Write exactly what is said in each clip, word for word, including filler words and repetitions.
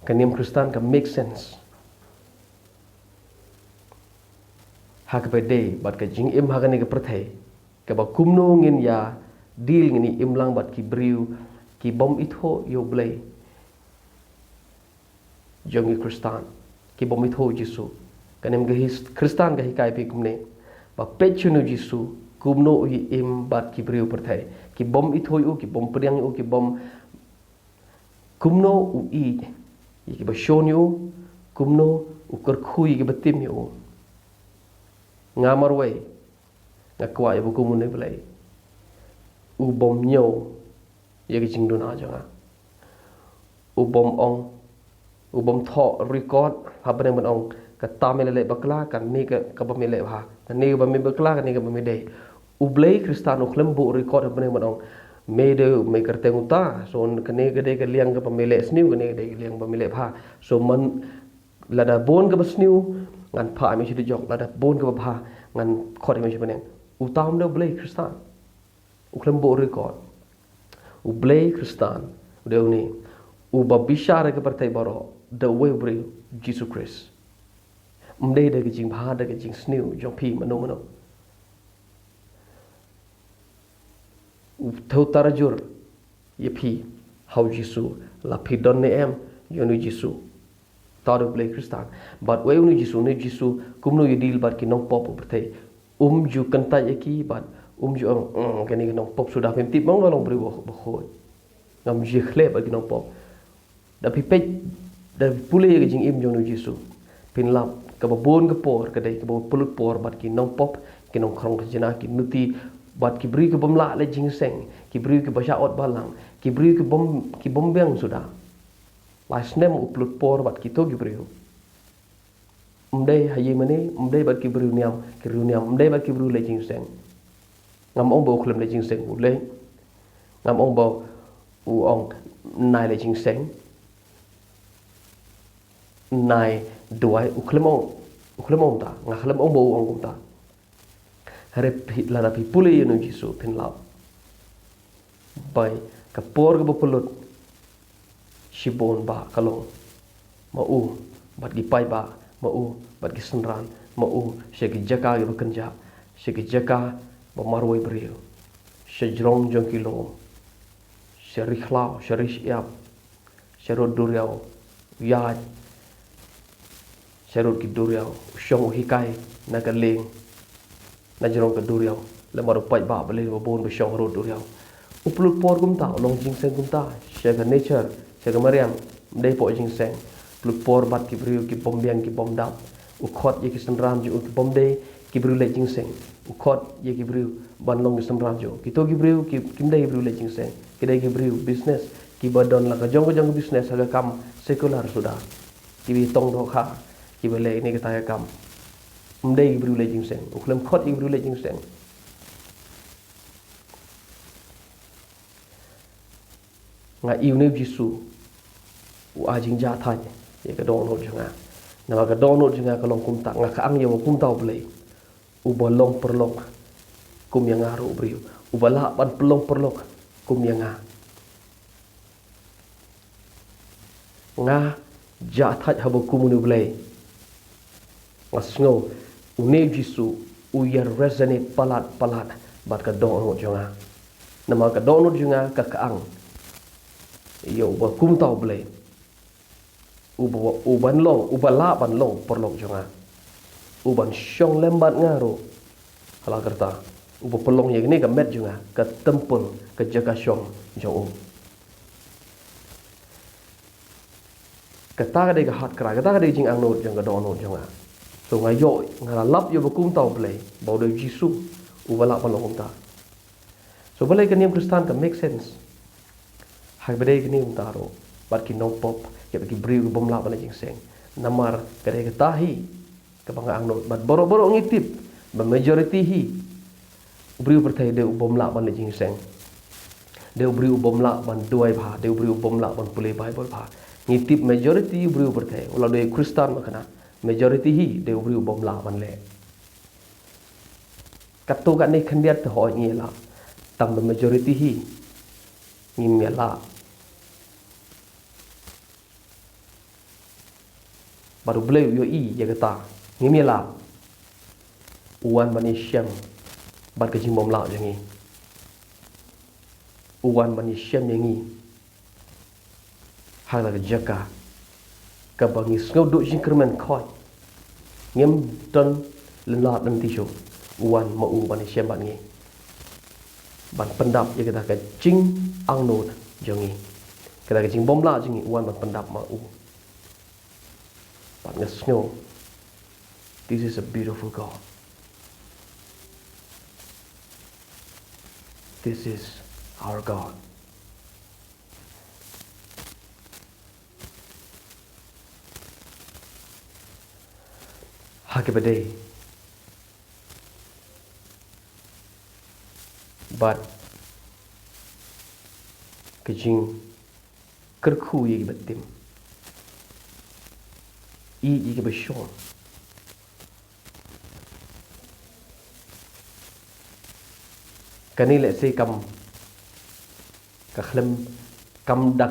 Ka niam Khristan ka make sense ha kaba dei bad ka jingim ha kane ka pyrthei, kaba kumno ngin ïa deal, ngin ïa im lang bad ki briew ki bym ithuh ïa U Blei jong ki Khristan, ki bym ithuh Jisu. Ka niam ka his-, Khristan ka hikai phi kumne, ba peit sha U Jisu kumno u ïa im bad ki briew pyrthei, ki bym ithuh ïa u, ki bym pdiang ïa u, ki bym, kumno u ïeit ïa kiba shun ïa u, kumno u kyrkhu ïa kiba tim ïa u. Nga marwei nga kwah ïa ba kum une U Blei, u bym ñiew ïa ka jingduna jong nga. U bym ong, u bym thoh record ha bneng ban ong, kata me la leh bakla, kane ka, kaba me leh bha, kane kaba me bakla, kane kaba me dei. U Blei Khristan u khlem buh record ha bneng ban ong, me dei me kyrteng uta, so kane ka dei ka liang kaba me leh sniew, kane ka dei ka liang ba me leh bha. So man, lada bun kaba sniew, ngan phah ïa me sha dujok, lada bun kaba bha, ngan khot ïa me sha bneng. Uta um dei U Blei Khristan. U khlem buh record. U Blei Khristan u dei une uba bishar ïa ka pyrthei baroh da uwei u briew, Jisu Khrist. Ym dei da ka jingbha, da ka jingsniew jong phi mano mano. U thew tarajur ïa phi ha U Jisu, la phi don ne em ïa une U Jisu. Uta u dei U Blei Khristan. Bad uei une U Jisu, une U Jisu kumno u ïa deal bad ki nongpop u pyrthei. Um ju kyntait ïa ki bad um ju ong, "Mm, kane ka nongpop suda." Phim tip mo nga long briew ba, ba khuid. Ngam ju khleh bad ki nongpop. Da phi peit, da phi pule ïa ka jingim jong une U Jisu, phin lap kaba bun ka por ka dei kaba pynlut por bad ki nongpop, ki nongkhrong khajna, ki nuti, bad ki briew ki bym lah leh jingïaseng, ki briew kiba shah ot balang, ki briew ki bym, ki bym biang suda. Lai snem u pynlut por bad kito ki briew. Ym dei ha ïing mane, ym dei bad ki briew niam, ki briew niam, ym dei bad ki briew leh jingïaseng. Ngam ong ba u khlem leh jingïaseng, u leh. Ngam ong ba u ong nai leh jingïaseng, nai duwai, u khlem ong, u khlem ong kumta. Nga khlem ong ba u ong kumta. Hynrei phi, lada phi pule ïa une U Jisu phin lap ba ka por kaba pynlut shibun ba ka long ma u bad ki paidbah, ma u bad ki synran, ma u sha ki jaka kiba kynjah, sha ki jaka ba marwei briew, sha jrong jong ki lum, sha ri khlaw, sha ri shyiap, sha rud duriaw, ïaid sha rud ki duriaw, u shong u hikai na ka lieng, na jrong ka duriaw, lem bad u paidbah ba lieh ba bun ba shong ha rud duriaw. U pynlut por kumta, u long jingïaseng kumta, sha ka nature, sha ka mariang, ym dei hapoh jingïaseng. Pynlut por bad ki briew ki bym biang ki bym dap. U khot ïa ki synran jong u ki bym dei ki briew leh jingïaseng. U khot ïa ki briew ban long ki synran jong u. Kito ki briew ki, kim dei ki briew leh jingïaseng. Ki dei ki briew business, kiba don la ka jong ka jong ka business ha ka kam secular suda. Kiba tong dohkha, kiba leh ine kata ka kam. Ym dei ki briew leh jingïaseng. U khlem khot ïa ki briew leh jingïaseng. Nga ïohi une U Jisu u ai jingjahthait ïa ka dohnud jong nga. Namar ka dohnud jong nga ka long kumta, nga kang ïa uba kumta U Blei, uba long paralok kum ïa nga ruh u briew, uba lah ban pynlong paralok kum ïa nga. Nga jahthait haba kum une U Blei. Nga sngew une U Jisu u ïa resonate palat palat bad ka dohnud jong nga. Namar ka dohnud jong nga ka kang ïa uba kumta U Blei, uba, uban long, uba lah ban long paralok jong nga, uban shong lem bad nga ruh ha la ka rta, uba pynlong ïa kane ka met jong nga ka templ, ka jaka shong jong u. Kata ka dei ka heart cry, kata ka dei jingangnud jong ka dohnud jong nga. So nga ïoh, nga la lap ïa uba kumta U Blei, ba u dei U Jisu uba lah ban long kumta. So balei ka niam Khristan ka make sense ha kaba dei kane kumta ruh bad ki nongpop, ki, ki briew ki bym lah ban leh jingïaseng? Namar ka dei kata hi kaba nga angnud. Bad baroh baroh ngi tip ba majority hi u briew pyrthei dei u bym lah ban leh jingïaseng, dei u briew u bym lah ban duwai bha, dei u briew u bym lah ban pule Baibl bha. Ngi tip majority u briew pyrthei, u la dei Khristan ma kane, majority hi dei u briew u bym lah ban leh. Katto katne khyndiat te hooid ngi ïa lah, tang ba majority hi ngim ïa lah. Bad U Blei u ïohi ïa kata. Ngim ïalap. U wan ban ïashem bad ka jingbymlah jong ngi. U wan ban ïashem ïa ngi ha la ka jaka kaba ngi sngew duh jingkyrmen khoit. Ngim don lynlad lynti shuh. U wan ma u ban ïashem bad ngi, ban pyndap ïa kata ka jingangnud jong ngi, kata ka jingbymlah jong ngi. U wan ban pyndap ma u. Bad nga sngew, this is a beautiful God. This is our God. Ha kaba dei bad ka jingkyrkhu ïa kiba tim, ïeit ïa kiba shong. Kane lehse kam, ka khlem, kam da,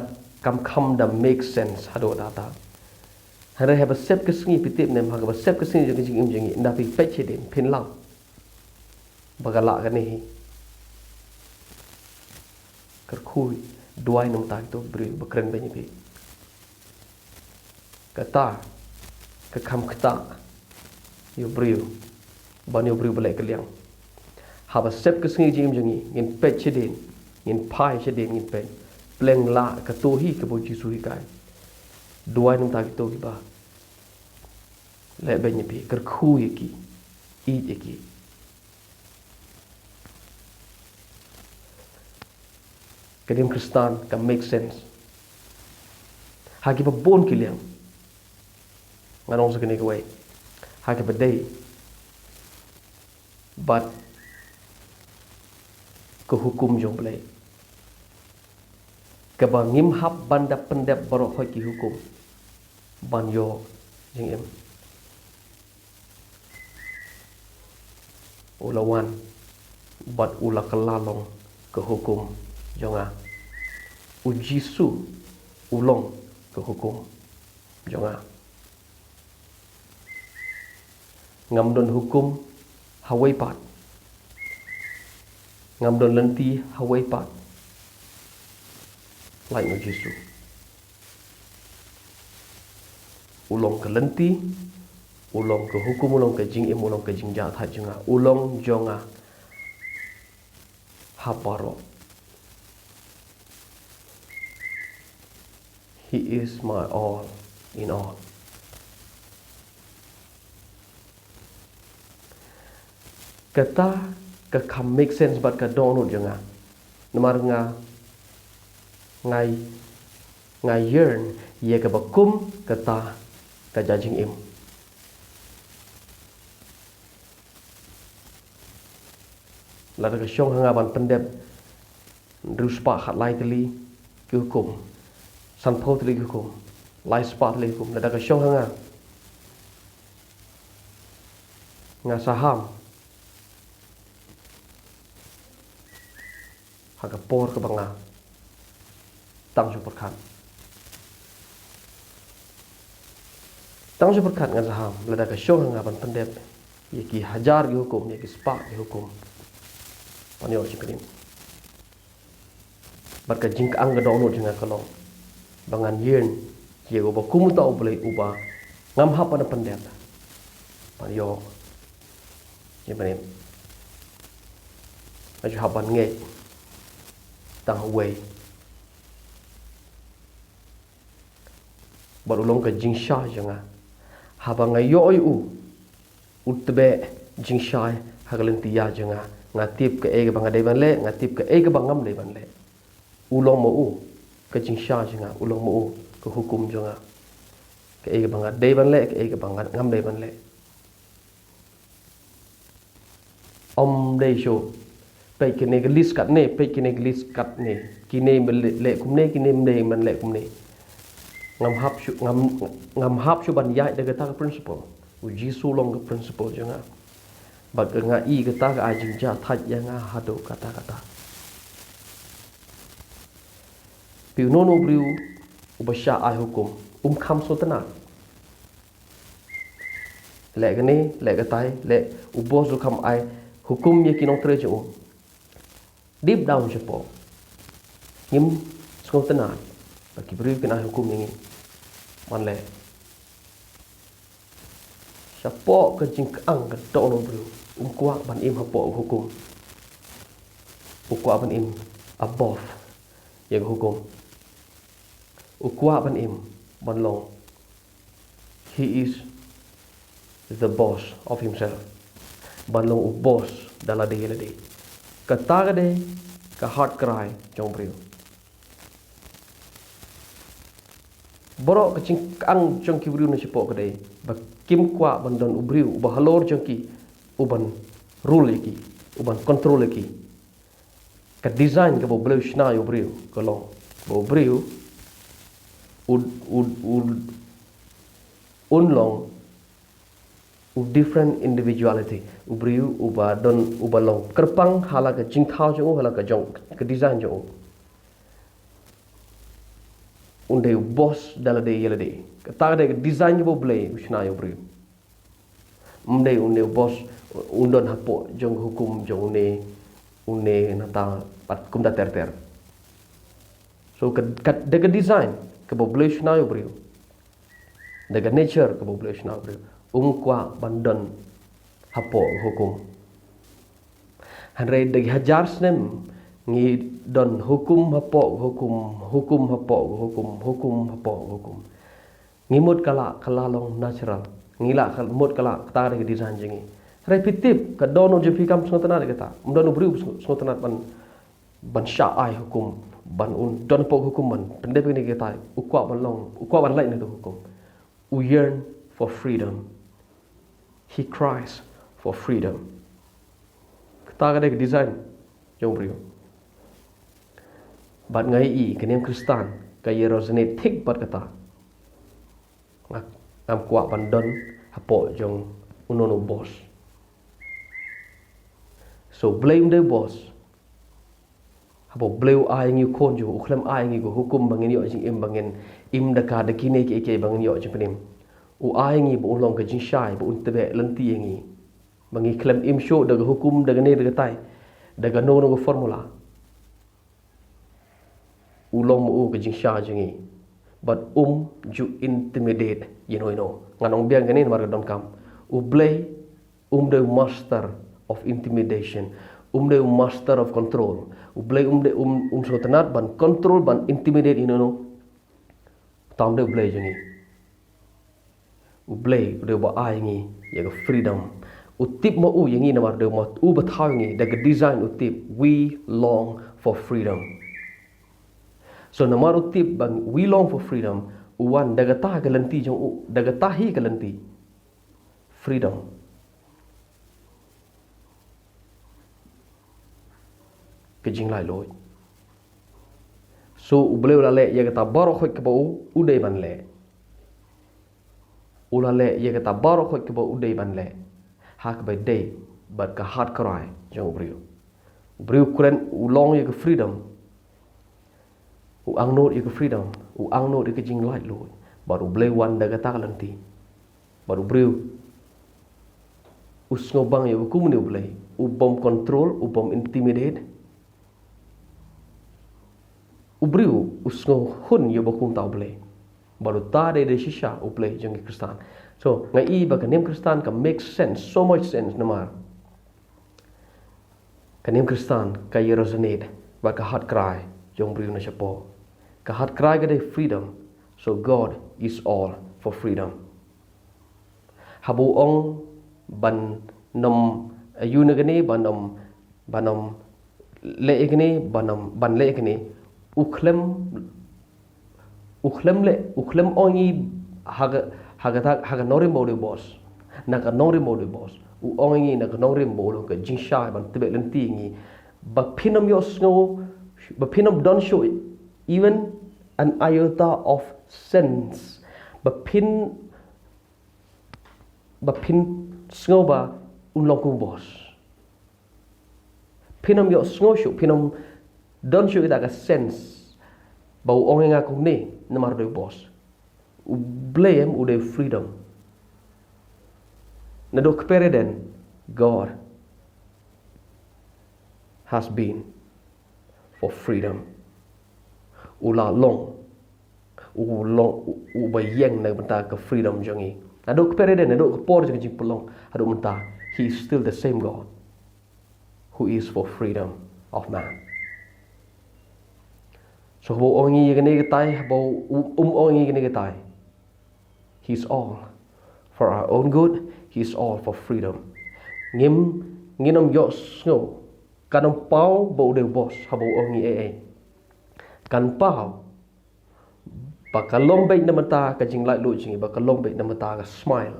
kam kham da make sense haduh katta. Hynrei haba sep ka sngi, phi tip ne em, haba sep ka sngi jong ka jingim jong ngi, ynda phi peit shadien, phin lah ba ka lah kane hi. Kyrkhu, duwai namar kito ki briew ba kren beiñ ïa phi. Kata ka kham ktah ïa u briew ban ïa u briew ba leh kylliang. Haba sep ka sngi jingim jong ngi, ngin peit shadien, ngin phai shadien, ngin peit, pleng lah kato hi kaba u Jisu u hikai. Duwai namar kito kiba leh beiñ ïa phi, kyrkhu ïa ki, ïeit ïa ki. Ka niam Khristan ka make sense ha kiba bun ki liang. Nga ong sa kane kawei, ha kaba dei bad ka hukum jong U Blei, kaba ngim hap ban da pyndep baroh ki hukum ban ïoh jingim. U la wan bad u la kylla long ka hukum jong nga. U Jisu u long ka hukum jong nga. Ngam don hukum ha wei pat. Ngam don lynti ha wei pat. Lait na u Jisu. U long ka lynti, u long ka hukum, u long ka jingim, u long ka jingjahthait jong nga, u long jong nga ha baroh. He is my all in all. Kata ka kham make sense bad ka dohnud jong nga. Namar nga, nga, nga yearn ïa kaba kum kata ka jingim. Lada ka shong ha nga ban pyndep hynriew spah khatlai tylli ki hukum, sanphew tylli ki hukum, lai spah tylli ki hukum, lada ka shong ha nga, nga saham ha ka por kaba nga tang shu pyrkhat. Tang shu pyrkhat nga saham, lada ka shong ha nga ban pyndep ïa ki hajar ki hukum, ïa ki spah ki hukum, ban ïoh jingpynim. Bad ka jingkyang ka dohnud jong nga ka long ba ngan ïeng ïa uba kum uta U Blei uba ngam hap ban pyndep ban ïoh jingpynim. Nga shu hap ban ngeit tang uwei. Bad u long ka jingshai jong nga. Haba nga ïoh ïa u, u tbeh jingshai ha ka lynti ïa jong nga. Nga tip kaei kaba nga dei ban leh, nga tip kaei kaba ngam dei ban leh. U long ma u ka jingshai jong nga, u long ma u ka hukum jong nga. Kaei kaba nga dei ban leh, kaei kaba nga ngam dei ban leh. Ym dei shuh peit kine ki list katne, peit kine ki list katne. Kine men leh, leh kumne, kine men dei ban leh kumne. Ngam hap shuh, ngam, ngam hap shuh ban ïaid da kata ka principle. U Jisu long ka principle jong nga. Bad ka nga i kata ka ai jingjahthait ïa nga haduh katta katta. Phi, uno uno u briew uba shah ai hukum um kham sngewtynnad. leh kane, leh katai, leh u boss ruh kam ai hukum ïa ki nongtrei jong u. Deep down shapoh, ngim sngewtynnat ba ki briew kin ai hukum ïa ngi ban leh. Shapoh ka jingkyang ka dohnud u briew, um kwah ban im hapoh ka hukum. U kwah ban im above ïa ka hukum. U kwah ban im, ban long, he is the boss of himself. Ban long u boss da lade ïa lade. Kata ka dei ka heart cry jong u briew. Baroh ka jingkyang jong ki briew na shapoh ka dei ba kim kwah ban don u briew uba halor jong ki, uban rule ïa ki, uban control ïa ki. Ka design kaba u Blei u shna ïa u briew ka long ba u briew u, u, u, un long u different individuality. U briew uba don, uba long kyrpang ha la ka jingthaw jong u, ha la ka jong, ka design jong u. Un dei u boss da lade ïa lade. Kata ka dei ka design kaba u Blei u shna ïa u briew. Um dei un dei u boss, un don hapoh jong ka hukum jong une, une nata pat kumta ter ter. So ka, ka, da ka design kaba u Blei u shna ïa u briew, da ka nature kaba u Blei u shna ïa u briew, um kwah ban don hapoh ka hukum. Hynrei da ki hajar snem ngi don hukum hapoh ka hukum, hukum hapoh ka hukum, hukum hapoh ka hukum. Ngi mut ka la, ka la long natural. Ngi la ka mut ka la, kata ka dei ka design jong ngi. Hynrei phi tip, ka dohnud jong phi kam sngewtynnat ïa kata. Um don u briew sngewtynnat ban, ban shah ai hukum, ban un don hapoh ka hukum ban pyndep ïa kane katai. U kwah ban long, u kwah ban lait na ka hukum. U yearn for freedom. He cries for freedom. Kata ka dei ka design jong u briew. Bad nga ïohi ka niam Khristan ka ïa resonate thik bad kata. Nga, ngam kwah ban don hapoh jong uno uno u boss. So Blei um dei u boss. Haba u Blei u ai ïa ngi u khun jong u, u khlem ai ïa ngi ka hukum ba ngin ïoh jingim, ba ngin im da ka da kine kiei kiei, ba ngin ïoh jingpynim. U ai ïa ngi ba un long ka jingshai, ba un tbeh lynti ïa ngi. Ba ngi khlem im shuh da ka hukum, da kane da katai, da kano kano ka formula. U long ma u ka jingshai jong ngi. Bad um ju intimidate ïano ïano. Ngan ong biang kane namar ka donkam. U Blei um dei u master of intimidation. Um dei u master of control. U Blei um dei, um, um sngewtynnat ban control, ban intimidate ïano ïano. Tang dei u Blei jong ngi. U Blei u dei uba ai ngi ïa ka freedom. U tip ma u ïa ngi namar u dei ma u ba thaw ïa ngi, da ka design u tip. We long for freedom. So namar u tip ba we long for freedom, u wan da kata ka lynti jong u, da kata hi ka lynti. Freedom. Ka jinglaitluid. So u Blei u la leh ïa kata baroh khoit kaba u, u dei ban leh. U la leh ïa kata baroh khoit kaba u dei ban leh. Ha kaba dei bad ka heart cry jong u briew. U briew u kren, u long ïa ka freedom. U angnud ïa ka freedom, u angnud ïa ka jinglaitluid. Bad u Blei u wan da kata ka lynti. Bad u briew u sngewbang ïa u kum une u Blei, u bym control, u bym intimidate. U briew u sngewhun ïa uba kumta u Blei. Bad uta dei, dei shisha u Blei jong ki Khristan. So nga i ba ka niam Khristan ka make sense, so much sense namar ka niam Khristan ka ïa resonate bad ka heart cry jong u briew na shapoh. Ka heart cry ka dei freedom. So God is all for freedom. Haba u ong ban nym ïoh na kane, ban nym, ban nym leh ïa kane, ban nym, ban leh ïa kane, u khlem, u khlem leh, u khlem ong ïa ngi ha ka, ha ka, ha ka nongrim ba u dei u boss. Na ka nongrim ba u dei u boss. U ong ïa ngi na ka nongrim ba u long ka jingshai ban tbeh lynti ïa ngi. Ba phin nym ïohsngew, ba phin nym don shuh even an iota of sense. Ba phin, ba phin sngew ba un long kum u boss. Phin nym ïohsngew shuh, phin nym don shuh ïa ka sense ba u ong ïa nga kumne namar u dei u boss. U Blei em u dei freedom. Naduh kper Eden, God has been for freedom. U la long, u long, u, u ba ïeng na ka bynta ka freedom jong ngi. Naduh kper Eden, naduh ka por jong ka jingpynlong haduh mynta, he is still the same God who is for freedom of man. So haba u ong ïa kane ka tai, haba u, um ong ïa kane ka tai, he's all for our own good, he's all for freedom. Ngim, ngin ym ïohsngew, kan ym paw ba u dei u boss haba u ong ïa ei ei. Kan paw ba ka long beit na ka bynta ka jinglaitluid jong ngi, ba ka long beit na ka bynta ka smile,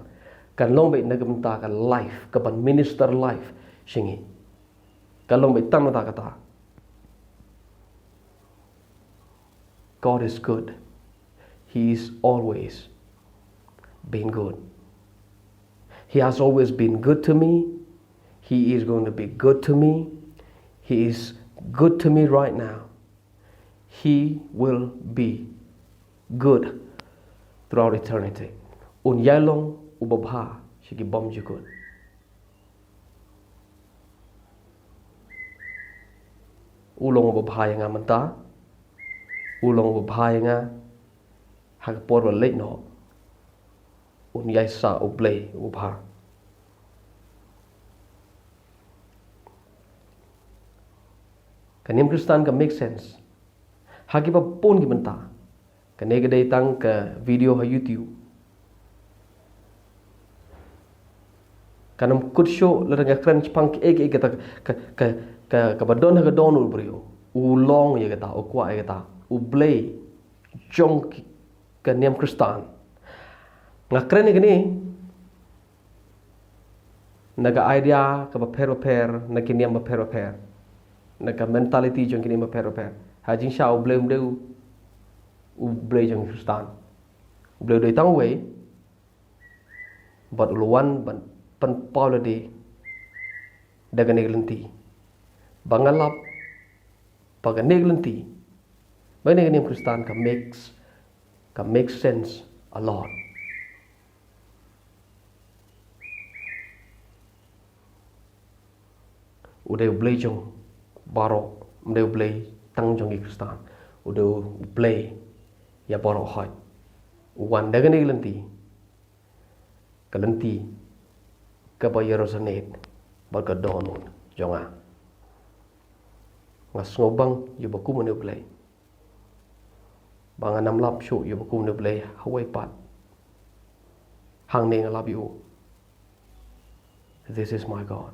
ka long beit na ka bynta ka life, ka ban minister life jong ngi, ka long beit tang na ka bynta kata. God is good. He is always been good. He has always been good to me. He is going to be good to me. He is good to me right now. He will be good throughout eternity. Un ïai long u babha sha ki bymjukut. U long u babha ïa nga mynta. U long u babha ïa nga ha ka por ba leit noh. Un ïai sah u Blei u babha. Ka niam Khristan ka make sense ha kiba bun ki bynta. Kane ka dei tang ka video ha YouTube. Kan ym kut shuh lada nga kren shaphang kiei kiei kata ka, ka, ka, kaba don ha ka dohnud u briew. U long ïa kata, u kwah ïa kata. U Blei jong ki, ka niam Khristan. Nga kren ïa kane na ka idea kaba pher bapher, na ki niam bapher bapher, na ka mentality jong ki niam bapher bapher. Ha jingshisha u Blei um dei u, u Blei jong ki Khristan. U Blei u dei tang uwei, bad u la wan ban pynpaw lade da kane ka lynti. Ba nga lap ba kane ka lynti, ba kane ka niam Khristan ka makes, ka makes sense a lot. U dei u Blei jong baroh, um dei u Blei tang jong ki Khristan. U dei u Blei ïa baroh hoi. U wan da kane ka lynti, ka lynti kaba ïa resonate bad ka dohnud jong nga. Nga sngewbang ïa uba kum une u Blei. Ba ngan ym lap shuh ïa uba kum une u Blei ha wei pat. Hangne nga lap ïa u. This is my God.